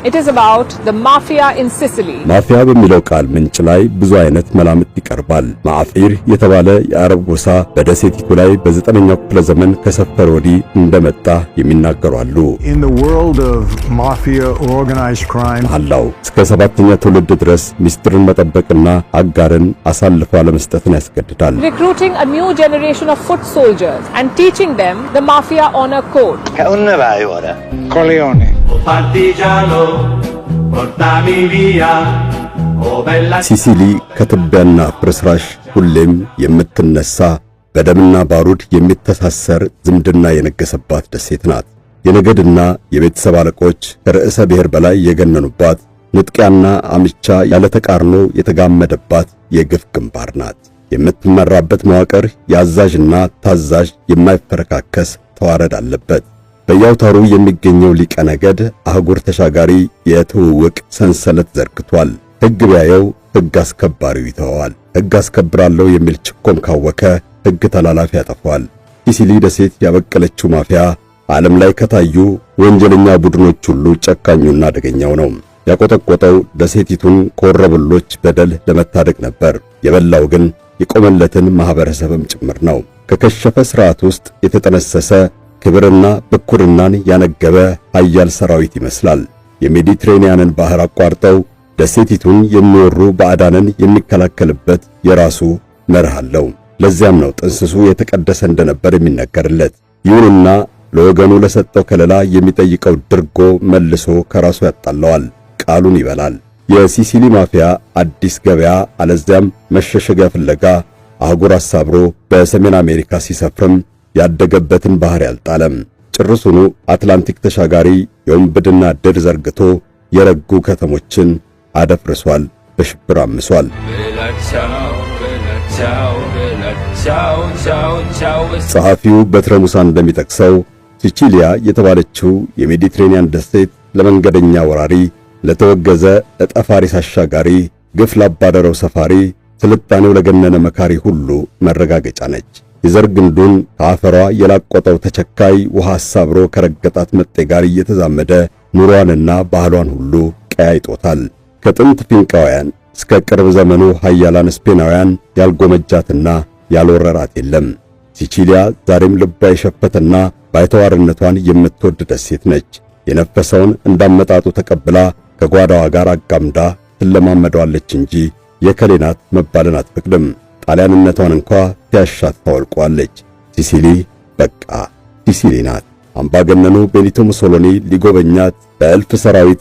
It is about the mafia in Sicily. ማፊያ በሚለው ቃል ምንጭ ላይ ብዙ አይነት መላምት ይቀርባል። ማዕፊር የተባለ የአረብ ጎሳ በደሴቲቱ ላይ በ9ኛው ክፍለ ዘመን ከሰፈረ ወዲህ እንደመጣ የሚናገሩ አሉ። In the world of mafia or organized crime, መሐላው እስከ ሰባተኛ ትውልድ ድረስ ምስጢርን መጠበቅና አጋርን አሳልፎ አለመስጠትን ያስገድዳል። Recruiting a new generation of foot soldiers and teaching them the mafia honor code. Unde vai ora? Corleone. Partigiano, portami via, oh bella. ሲሲሊ ከትቢያና ፍርስራሽ ሁሌም የምትነሳ፣ በደምና ባሩድ የሚተሳሰር ዝምድና የነገሰባት ደሴት ናት። የነገድና የቤተሰብ አለቆች ከርዕሰ ብሔር በላይ የገነኑባት፣ ንጥቂያና አምቻ ያለ ተቃርኖ የተጋመደባት የግፍ ግንባር ናት። የምትመራበት መዋቅር የአዛዥና ታዛዥ የማይፈረካከስ ተዋረድ አለበት። በየአውታሩ የሚገኘው ሊቀ ነገድ አህጉር ተሻጋሪ የትውውቅ ሰንሰለት ዘርግቷል። ሕግ ቢያየው ሕግ አስከባሪው ይተወዋል። ሕግ አስከብራለሁ የሚል ችኮም ካወከ ሕግ ተላላፊ ያጠፋዋል። ሲሲሊ ደሴት ያበቀለችው ማፊያ ዓለም ላይ ከታዩ ወንጀለኛ ቡድኖች ሁሉ ጨካኙና አደገኛው ነው። ያቆጠቆጠው ደሴቲቱን ከወረበሎች በደል ለመታደግ ነበር። የበላው ግን የቆመለትን ማህበረሰብም ጭምር ነው። ከከሸፈ ሥርዓት ውስጥ የተጠነሰሰ፣ ክብርና ብኩርናን ያነገበ ኃያል ሰራዊት ይመስላል። የሜዲትሬኒያንን ባህር አቋርጠው ደሴቲቱን የሚወሩ ባዕዳንን የሚከላከልበት የራሱ መርህ አለው። ለዚያም ነው ጥንስሱ የተቀደሰ እንደነበር የሚነገርለት። ይሁንና ለወገኑ ለሰጠው ከለላ የሚጠይቀው ድርጎ መልሶ ከራሱ ያጣለዋል፣ ቃሉን ይበላል። የሲሲሊ ማፊያ አዲስ ገበያ አለዚያም መሸሸጊያ ፍለጋ አህጉር አሳብሮ በሰሜን አሜሪካ ሲሰፍርም ያደገበትን ባህር ያልጣለም። ጭርሱኑ አትላንቲክ ተሻጋሪ የውንብድና ድር ዘርግቶ የረጉ ከተሞችን አደፍርሷል፣ በሽብር አምሷል። Bella ciao, bella ciao, bella ciao, ciao, ciao. ጸሐፊው በትረ ሙሳ እንደሚጠቅሰው ሲቺሊያ የተባለችው የሜዲትሬኒያን ደሴት ለመንገደኛ ወራሪ፣ ለተወገዘ እጠፋሪስ አሻጋሪ፣ ግፍ ላባደረው ሰፋሪ፣ ስልጣኔው ለገነነ መካሪ ሁሉ መረጋገጫ ነች። የዘር ግንዱን ከአፈሯ የላቆጠው ተቸካይ ውሃ አሳብሮ ከረገጣት መጤ ጋር እየተዛመደ ኑሯንና ባህሏን ሁሉ ቀያይጦታል። ከጥንት ፊንቃውያን እስከ ቅርብ ዘመኑ ኃያላን ስፔናውያን ያልጎመጃትና ያልወረራት የለም። ሲቺሊያ ዛሬም ልቧ የሸፈተና ባይተዋርነቷን የምትወድ ደሴት ነች። የነፈሰውን እንዳመጣጡ ተቀብላ ከጓዳዋ ጋር አጋምዳ ትለማመደዋለች እንጂ የከሌ ናት መባልን አትፈቅድም። ጣሊያንነቷን እንኳ ሲያሻት ታወልቋለች። ሲሲሊ በቃ ሲሲሊ ናት። አምባገነኑ ቤኒቶ ሙሶሎኒ ሊጎበኛት በእልፍ ሰራዊት